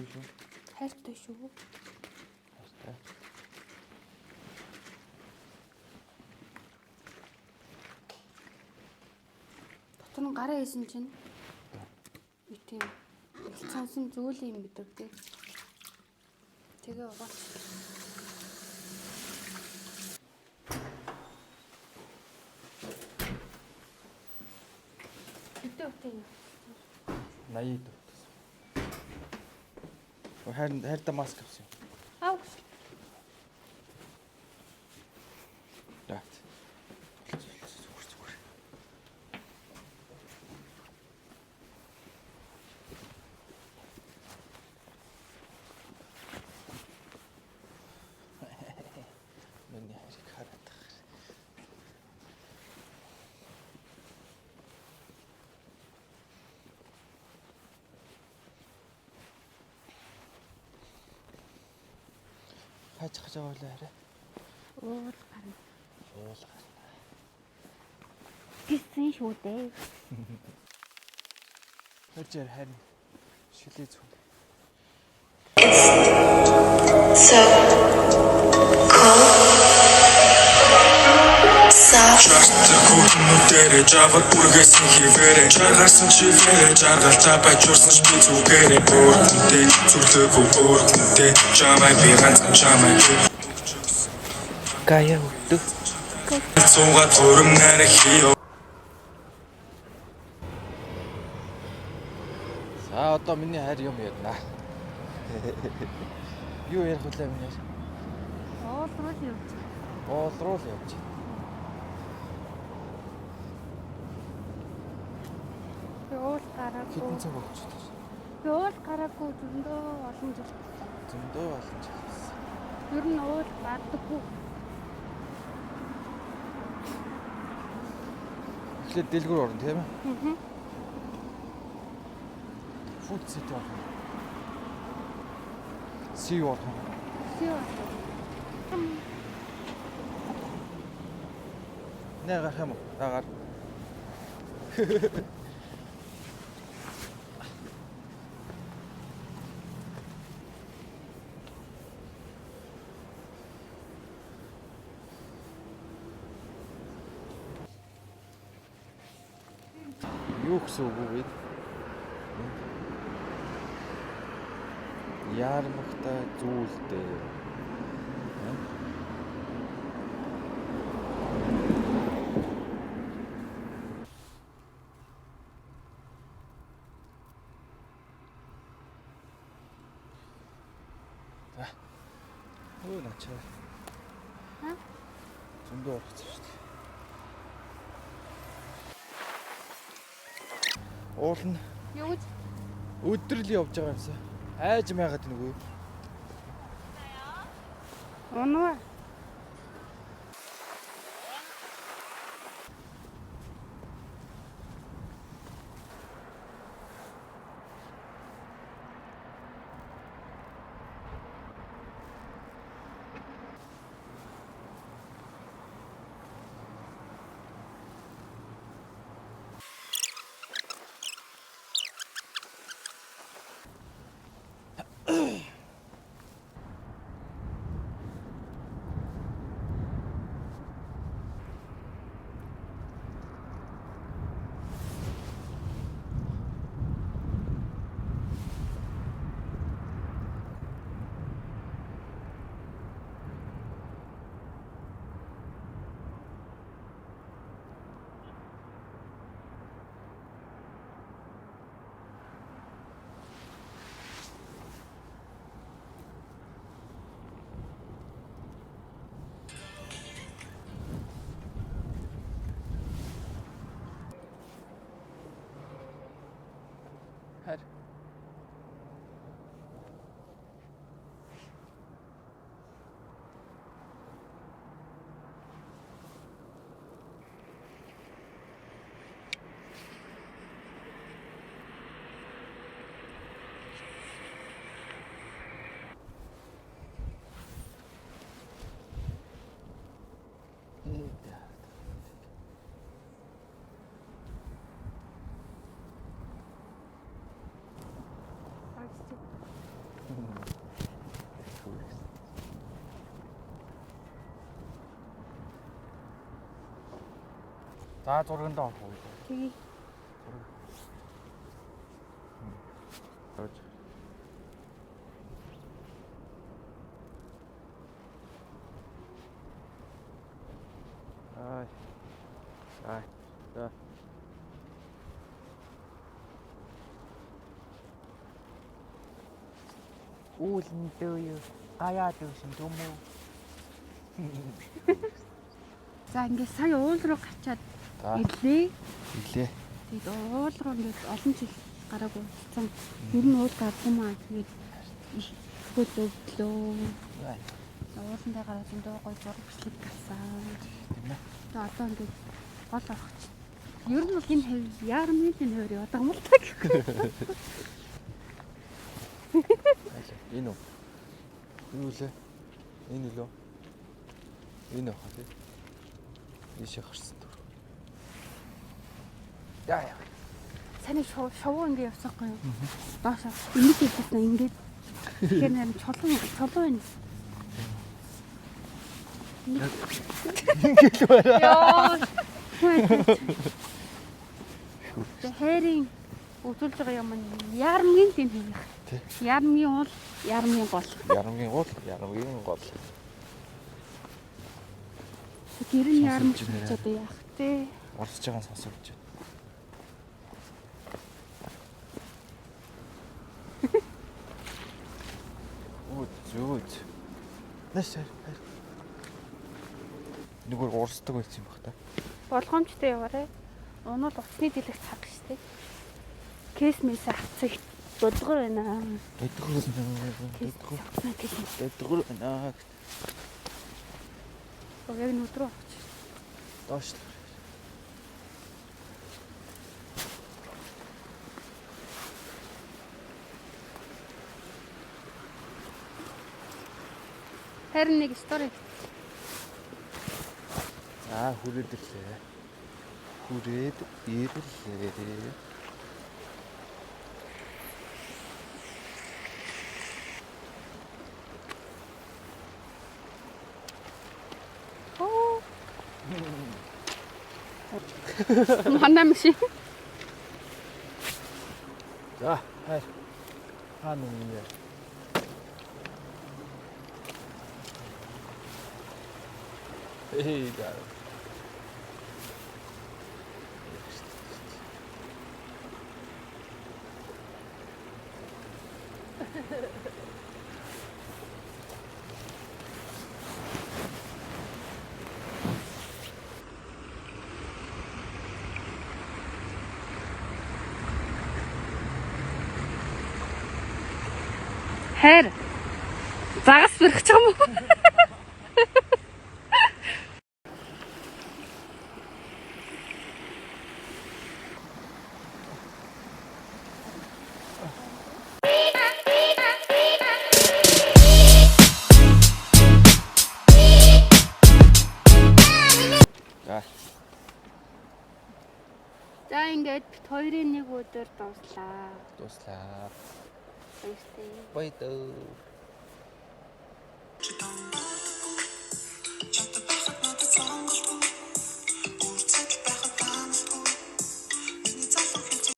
Юу шүү? Хайртай шүү. Хайртай. Дотор нь гараа хийсэн чинь нэг тийм цонсон зөөл юм мэдрэгдээ. Тэгээ угаач. Хэдэн үтэй юм? 80 дөрөв. Харин хайртай маск авсан юм. Ав. За. Зүгээр зүгээр. Миний хайрыг хараад байгаа. Хайж хаж байгаа байлаа арай. Уул гарна. Уул гарна. Гисэн шүү дээ. Хажаар харин шилээ зүг. It's so cold. Soft. Жардаг хүүхнүүдээрээ жавар бүргээсэн хിവэрээ Жаргарсан чивэрээ жаргалтай бажуурсан ч би зүгээрээ Өөр хүнтэй зүрлээгүй өөр хүнтэй Чамай би ганцхан чамай би Гаяа өдөө. Цуугаад хурим нарай хийо. За одоо миний хайр юм ярина. Юу ярих вүлээ миний хайр? Уул руу л явж. Уул руу л явж. Би уул гараагүй. Хэдэн цаг болчихлоо. Би уул гараагүй зөндөө олон жил. Зөндөө олон жил болсон. Ер нь уул гардаггүй. Эхлээд дэлгүүр орно тийм ээ? Аа. Food city орох юм. Си орох юм. Сүү. Нэ гарах юм уу? За гар. Юу гэсэн үг вэ? Яармагтай зүйлдээ. Өө начаа. Ха? Зөндөө орсон шүү дээ. Уул нь Юу гэж? өдөр л явж байгаа юмсан. Айж майгаад нүгөө. Унаа. За зургандаа орох уу? Тэгээ. Орж. Ай. Ай. За. Уулын дөө гаяа дөөсөн юм уу? За ингээд сая уул руу гарчаад За. ирлээ. Иглээ. Тэгээд уул руу ингээд олон жил гараагүй болсон. Ер нь уул гардгүй маа. Тэгээд их хөл өвдлөө. Ай. Ууландаа гараад өндөө гой зураг бичлэг гарсан. Тийм ээ. Тэгээд одоо ингээд гол орох чи. Ер нь бол энэ хавь яармын л энэ хавь яваад байгаа юм л та гэхгүй. Айлаа. Энэ үү? Юу лээ? Энэ лөө? Энэ охоо тий. Ийшээ гарсан түр. Яа яа. Сайн шувуу ингээд явсахгүй юу? Доошоо ингэж явсан ингээд. Тэгэхээр нэр чулуу чулуу байна. Ингээд л байна. Йоо. Тэ хайрын үзүүлж байгаа юм нь яармгийн л энэ хэвэх. Тий. Яармгийн уул, яармгийн гол. Ярамгийн гол, ярамгийн гол. Гэр нь яармаг Сонсогдож байна. ч одоо яах вэ? Орсож байгаа нь сонсогдож байна. Оо зөөд. Нэш хайр. Нүгөр урсдаг байсан юм бах та. Болгоомжтой яваарай. Унуул утасны дэлэх цаг штэ. Кейс мэс авцаг бодгор байна. Додгор Кейс додгор авцсан кейс. додгор байна. Яг нүд рүү авч. Доош л. Харин нэг стори. За хүрээд ирлээ. Хүрээд ирлээ. Оо. Манай машин. За хайр. Хаа нүг юм яа. Эй га. Хайр. Загас бэрхэж байгаа юм уу? За За ингээд бит хоёрын нэг өдөр дуслаа. дуслаа. Баяртай. Баяртай. Чи